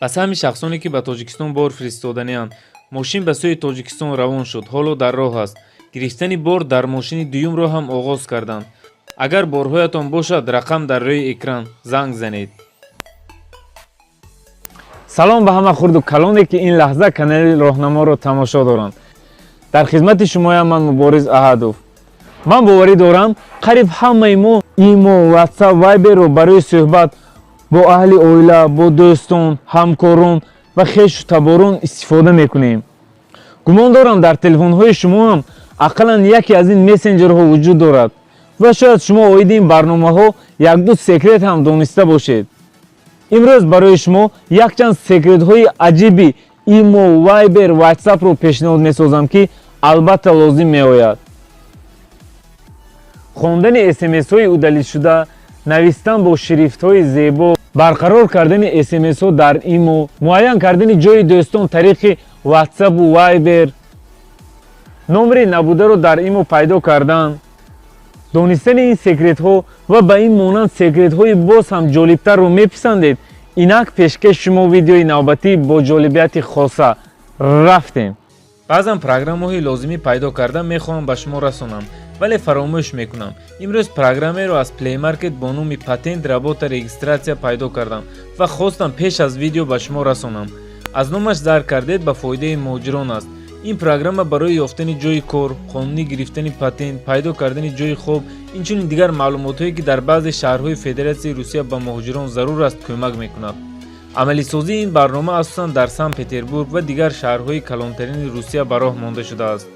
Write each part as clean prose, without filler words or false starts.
Ба саҳми шахсоне, ки ба Тоҷикистон бор фиристоданианд, мошин ба сӯи Тоҷикистон равон шуд, ҳоло дар роҳ аст. Гирифтани бор дар мошини дуюмро ҳам оғоз карданд. Агар борҳоятон бошад, рақам дар рӯи экран, занг занед. Салом ба ҳама хурду калоне, ки ин лаҳза канали Роҳнаморо тамошо доранд. Дар хизмати шумоям ман, Мубориз Аҳадов. Ман боварӣ дорам, қариб ҳамаи мо Имо, Ватсап, Вайберро барои суҳбат бо аҳли оила, бо дӯстон, ҳамкорон ва хешу таборон истифода мекунем. Гумон дорам, дар телефонҳои шумо ҳам ақаллан яке аз ин мессенҷерҳо вуҷуд дорад ва шояд шумо оиди ин барномаҳо якду секрет ҳам дониста бошед. Имрӯз барои шумо якчанд секретҳои аҷиби Имо, Вайбер, Ватсапро пешниҳод месозам, ки албатта лозим меояд. Хондани смсҳои удалить шуда, навистан бо шрифтҳои зебо, барқарор кардани смсҳо дар Имо, муайян кардани ҷои дӯстон тариқи Ватсапу Вайбер, номери набударо дар Имо пайдо кардан. Донистани ин секретҳо ва ба ин монанд секретҳои боз ҳам ҷолибтарро меписандед? Инак пешкаш шумо видеои навбатӣ бо ҷолибияти хоса. Рафтем. Баъзан программаҳои лозимӣ пайдо карда мехоҳам ба шумо расонам, вале фаромӯш мекунам. Имрӯз программаеро аз Play Market бо номи «Патент, работа, регистрация» пайдо кардам ва хостам пеш аз видео ба шумо расонам. Аз номаш дарк кардед, ба фоидаи муҳоҷирон аст. Ин программа барои ёфтани ҷои кор, қонунӣ гирифтани патент, пайдо кардани ҷои хоб, инчунин дигар маълумотҳое, ки дар баъзе шаҳрҳои Федератсияи Русия ба муҳоҷирон зарур аст, кӯмак мекунад. Амалисозии ин барнома асосан дар Санкт Петербург ва дигар шаҳрҳои калонтарини Русия ба роҳ монда шудааст.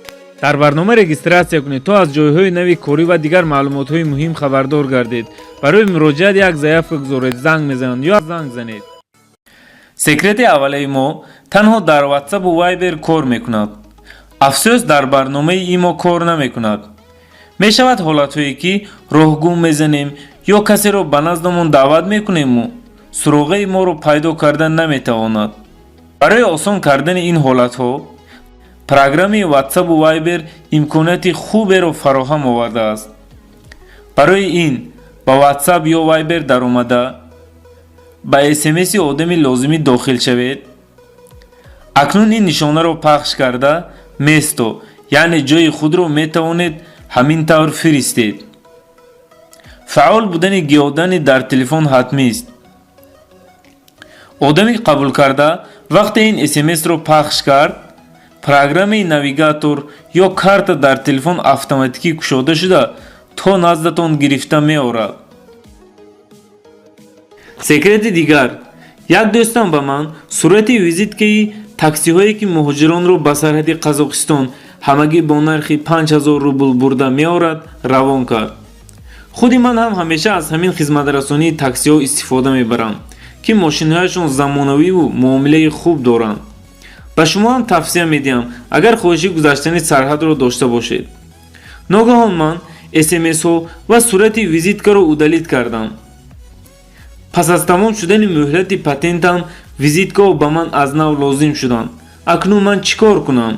Дар барнома регистрация кунед, то аз ҷойҳои нави корӣ ва дигар маълумотҳои муҳим хабардор гардед. Барои муроҷиат як заявка гузоред, занг мезананд ё занг занед. Секрети аввалаи мо танҳо дар Ватсапу Вайбер кор мекунад. Афсӯс, дар барномаи Имо кор намекунад. Мешавад ҳолатҳое, ки роҳгум мезанем ё касеро ба наздамон даъват мекунему суроғаи моро пайдо карда наметавонад. Барои осон кардани ин ҳолатҳо программаи Ватсапу Вайбер имконияти хуберо фароҳам овардааст. Барои ин ба Ватсап ё Вайбер даромада, ба смси одами лозимӣ дохил шавед. Акнун ин нишонаро пахш карда, место, яъне ҷои худро метавонед ҳамин тавр фиристед. Фаъол будани геоданные дар телефон ҳатмист. Одами қабулкарда вақте ин смсро пахш кард, программаи навигатор ё карта дар телефон автоматикӣ кушода шуда, то наздатон гирифта меорад. Секрети дигар: як дӯстам ба ман сурати визиткаи таксиҳое, ки муҳоҷиронро ба сарҳади Қазоқистон ҳамагӣ бо нархи 5000 рубл бурда меорад, равон кард. Худи ман ҳам ҳамеша аз ҳамин хизматрасонии таксиҳо истифода мебарам, ки мошинҳояшон замонавиву муомилаи хуб доранд. Ба шумо ҳам тавсия медиҳам, агар хоҳиши гузаштани сарҳадро дошта бошед. Ногаҳон ман смсҳо ва сурати визиткаро удалить кардам. Пас аз тамом шудани муҳлати патентам визиткаҳо ба ман аз нав лозим шуданд. Акнун ман чӣ кор кунам?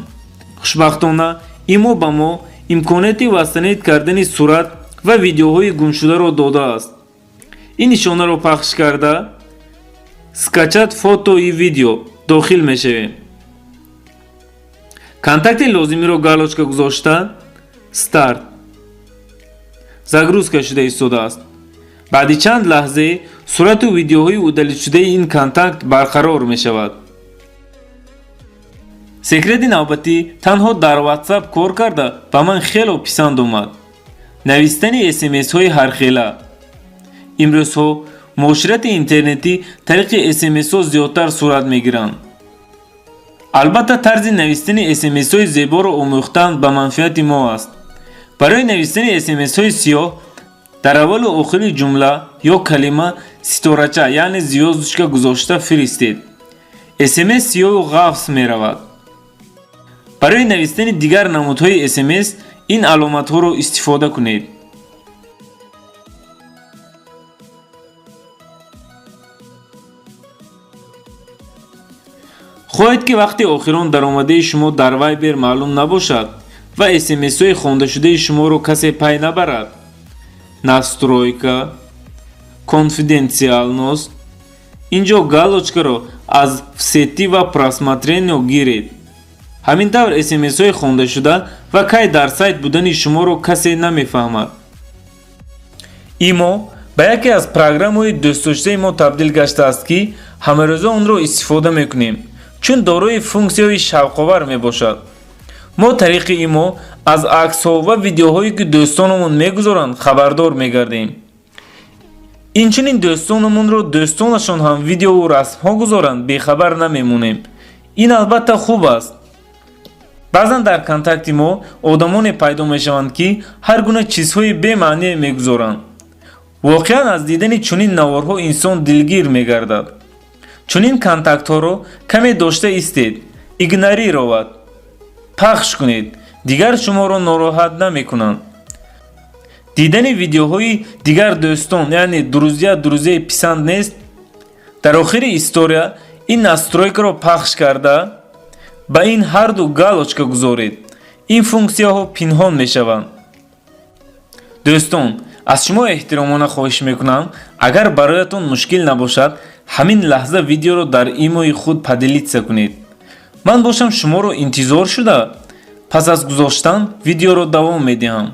Хушбахтона, Имо ба мо имконияти восстановить кардани сурат ва видеоҳои гумшударо додааст. Ин нишонаро пахш карда, «Скачать фото и видео» дохил мешавем. Контакти лозимиро галочка гузошта, старт. Загрузка шуда истодааст. Баъди чанд лаҳзе сурату видеоҳои удалить шудаи ин контакт барқарор мешавад. Секрети навбатӣ танҳо дар Ватсап кор карда, ба ман хело писанд омад: навистани смсҳои ҳархела. Имрӯзҳо муоширати интернетӣ тариқи смсҳо зиёдтар сурат мегиранд. Албатта, тарзи навистани смсҳои зеборо омӯхтан ба манфиати мо аст. Барои навистани смсҳои сиёҳ дар аввалу охири ҷумла ё калима ситорача, яъне звёздочка гузошта фиристед. Смс сиёҳу ғафс меравад. Барои навистани дигар намудҳои смс ин аломатҳоро истифода кунед. Хоҳед, ки вақти охирон даромадаи шумо дар Вайбер маълум набошад ва смсҳои хондашудаи шуморо касе пай набарад? Настройка, конфиденциальность. Ин ҷо галочкаро Аз «В сети» ва «Просмотрено» гиред. Ҳамин тавр смсҳои хондашуда ва кай дар сайт будани шуморо касе намефаҳмад. Имо ба яке аз программаҳои дӯстдоштаи мо табдил гаштааст, ки ҳамарӯза онро истифода мекунем, чун дорои функсияҳои шавқовар мебошад. Мо тариқи Имо аз аксҳо ва видеоҳое, ки дӯстонамон мегузоранд, хабардор мегардем. Инчунин дӯстонамонро дӯстонашон ҳам видеову расмҳо гузоранд, бехабар намемонем. Ин албатта хуб аст. Баъзан дар контакти мо одамоне пайдо мешаванд, ки ҳар гуна чизҳои бемаъние мегузоранд. Воқеан, аз дидани чунин наворҳо инсон дилгир мегардад. Чунин контактҳоро каме дошта истед, «Игнорировать» пахш кунед, дигар шуморо нороҳат намекунанд. Дидани видеоҳои дигар дӯстон, яъне друзья друзей, писанд нест. Дар охири история ин настройкаро пахш карда, ба ин ҳарду галочка гузоред, ин функсияҳо пинҳон мешаванд. Дӯстон, аз шумо эҳтиромона хоҳиш мекунам, агар бароятон мушкил набошад, ҳамин лаҳза видеоро дар Имои худ поделиться кунед. Ман бошам, шуморо интизор шуда, пас аз гузоштан видеоро давом медиҳам.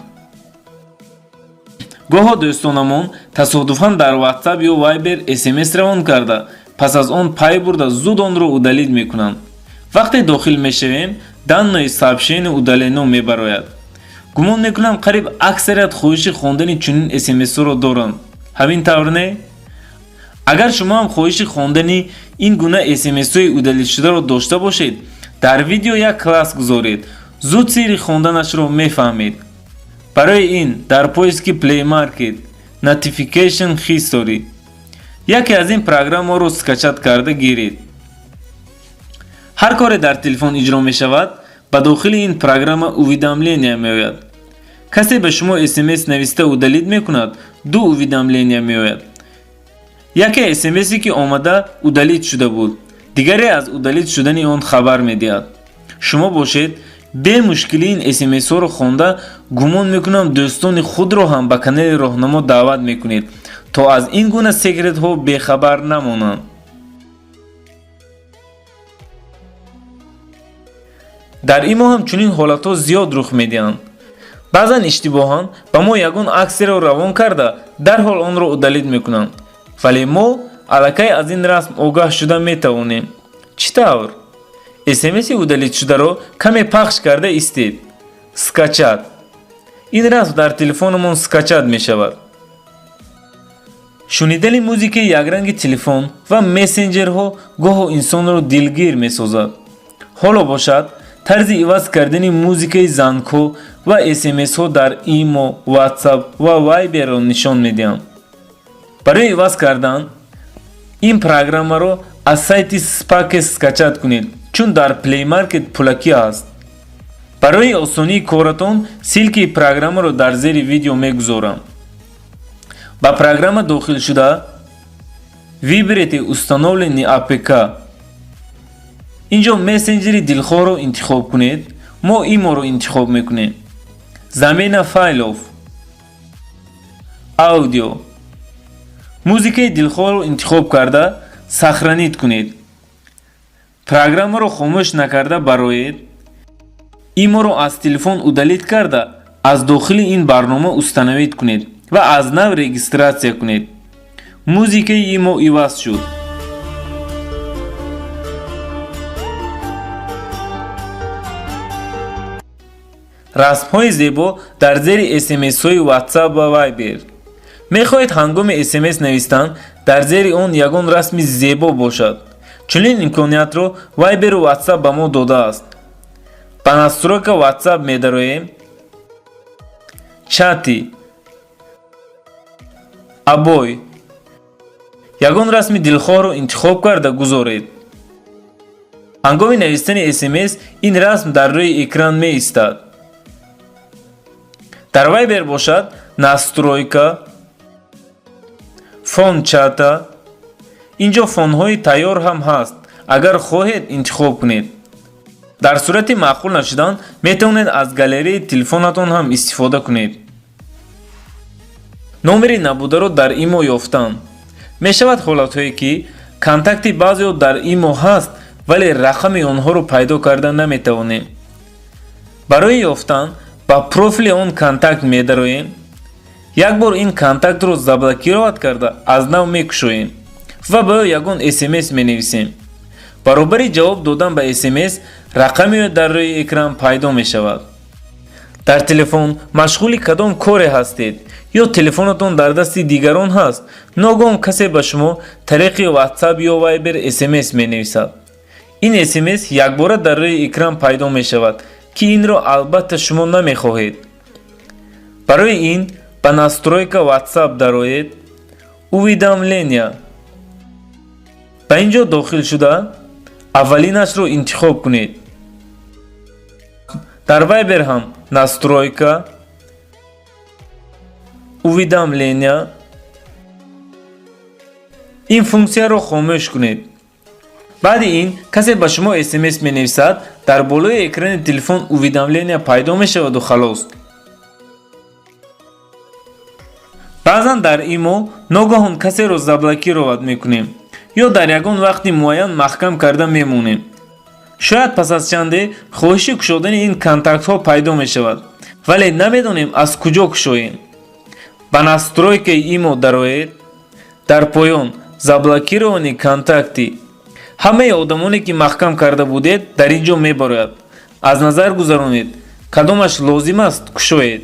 Гоҳо дӯстонамон тасодуфан дар WhatsApp ё Viber смс равон карда, пас аз он пай бурда, зуд онро удалить мекунанд. Вақте дохил мешавем, «Данное сообщение удалено» мебарояд. Гумон мекунам, қариб аксарият хоҳиши хондани чунин смсҳоро доранд. Ҳамин тавр, не? Агар шумо ҳам хоҳиши хондани ин гуна смсҳои удалить шударо дошта бошед, дар видео як класс гузоред, зуд сирри хонданашро мефаҳмед. Барои ин дар поиски Play Market Notification History яке аз ин программаро скачать карда гиред. Ҳар коре дар телефон иҷро мешавад, ба дохили ин программа уведомления меояд. Касе ба шумо смс нависта удалить мекунад, ду уведомления меояд: яке смсе, ки омада удалить шуда буд, дигаре аз удалить шудани он хабар медиҳад. Шумо бошед, бемушкилӣ ин смсҳоро хонда, гумон мекунам, дӯстони худро ҳам ба канали Роҳнамо даъват мекунед, то аз ин гуна секретҳо бехабар намонанд. Дар Имо ҳам чунин ҳолатҳо зиёд рух медиҳанд. Баъзан иштибоҳан ба мо ягон аксеро равон карда, дарҳол онро удалить мекунанд, вале мо аллакай аз ин расм огаҳ шуда метавонем. Чӣ тавр? Смси удалить шударо каме пахш карда истед, «Скачать». Ин расм дар телефонамон скачать мешавад. Шунидани музикаи якранги телефон ва мессенҷерҳо гоҳо инсонро дилгир месозад. Ҳоло бошад, тарзи иваз кардани музикаи зангҳо ва смсҳо дар Имо, WhatsApp ва Вайберро нишон медиҳам. Барои иваз кардан ин программаро аз сайти Spakes скачать кунед, чун дар Play Market пулакӣ аст. Барои осонии коратон ссылкаи программаро дар зери видео мегузорам. Ба программа дохил шуда, «Выберите установленный АПК», инҷо мессенҷери дилхоҳро интихоб кунед. Мо Иморо интихоб мекунем. «Замена файлов», «Аудио», музикаи дилхоҳро интихоб карда, «Сохранить» кунед. Программаро хомӯш накарда бароед. Иморо аз телефон удалить карда, аз дохили ин барнома установить кунед ва аз нав регистрация кунед. Музикаи Имо иваз шуд. Расмҳои зебо дар зери смсҳои WhatsApp ва Viber. Мехоҳед, ҳангоми смс навистан дар зери он ягон расми зебо бошад? Чунин имкониятро Вайберу WhatsApp ба мо додааст. Ба настройка WhatsApp медароем, «Чаты», «Обои», ягон расми дилхоҳро интихоб карда гузоред. Ҳангоми навистани смс ин расм дар рӯи экран меистад. Дар Вайбер бошад, настройка, «Фон чата», инҷо фонҳои тайёр ҳам ҳаст, агар хоҳед, интихоб кунед. Дар сурати маъқул нашудан метавонед аз галереяи телефонатон ҳам истифода кунед. Номери набударо дар Имо ёфтан мешавад. Ҳолатҳое, ки Контакти баъзеҳо дар Имо ҳаст, вале рақами онҳоро пайдо карда наметавонем. Барои ёфтан ба профили он контакт медароем. Як бор ин контактро заблокировать карда, аз нав мекушоем ва ба ӯ ягон СМС менависем. Баробари ҷавоб додан ба СМС рақами ӯ дар рӯи экран пайдо мешавад. Дар телефон машғули кадом коре ҳастед ё телефонатон дар дасти дигарон ҳаст, ногоҳ касе ба шумо тариқи WhatsApp ё Viber СМС менависад. Ин СМС якбора дар рӯи экран пайдо мешавад, ки инро албатта шумо намехоҳед. Барои ин ба настройка WhatsApp дароед, уведомления. Ба ин ҷо дохил шуда, аввалинашро интихоб кунед. Дар Viber ҳам настройка, уведомления, ин функсияро хомӯш кунед. Баъди ин касе ба шумо СМС менависад, дар болои экрани телефон уведомления пайдо мешаваду халос. Баъзан дар Имо ногаҳон касеро заблокировать мекунем ё дар ягон вақти муайян маҳкам карда мемонем. Шояд пас аз чанде хоҳиши кушодани ин контактҳо пайдо мешавад, вале намедонем, аз куҷо кушоем. Ба настройкаи Имо дароед. Дар поён заблокированные контакты, ҳамаи одамоне, ки маҳкам карда будед, дар ин ҷо мебарояд. Аз назар гузаронед, кадомаш лозим аст, кушоед.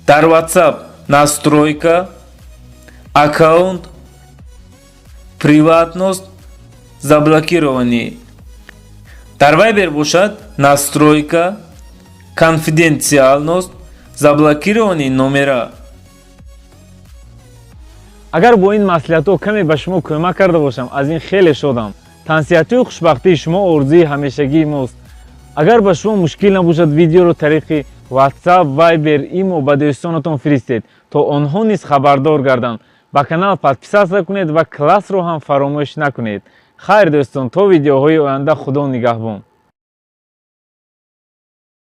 Дар WhatsApp настройка, аккаунт, приватность, заблокированные. Дар Viber бошад, настройка, конфиденциальность, заблокированные номера. Агар бо ин маслиҳатҳо каме ба шумо кӯмак карда бошам, аз ин хеле шодам. Тансиҳатию хушбахтии шумо орзуи ҳамешагии мост. Агар ба шумо мушкил набошад, видеоро тариқи WhatsApp, Viber, Имо ба дӯстонатон фиристед, то онҳо низ хабардор гарданд. Ба канал подписаться кунед ва классро ҳам фаромӯш накунед. Хайр, дӯстон, то видеоҳои оянда, Худо нигаҳбон.